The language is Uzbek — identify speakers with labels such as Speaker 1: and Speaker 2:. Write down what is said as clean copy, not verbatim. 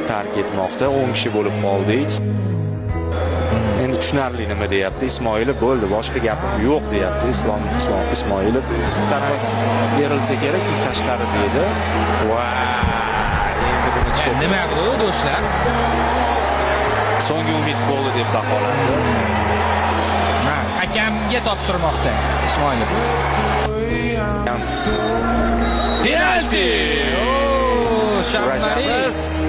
Speaker 1: Tark etmoqda. 10 kishi bo'lib qoldik. Endi tushunarli nima deyapti Ismoilov. Bo'ldi, boshqa gapim yo'q deyapti Islom Ismoilov. Zarba berilsa kerak, chunki tashqarida edi. Va endi buni stop.
Speaker 2: Nima bu, do'stlar?
Speaker 1: So'nggi umid bo'ldi deb baholandi.
Speaker 2: Ha, hakamga topshirmoqda Ismoilov.
Speaker 1: Penalti!
Speaker 2: Oo, Shammari.
Speaker 1: Kurashamiz.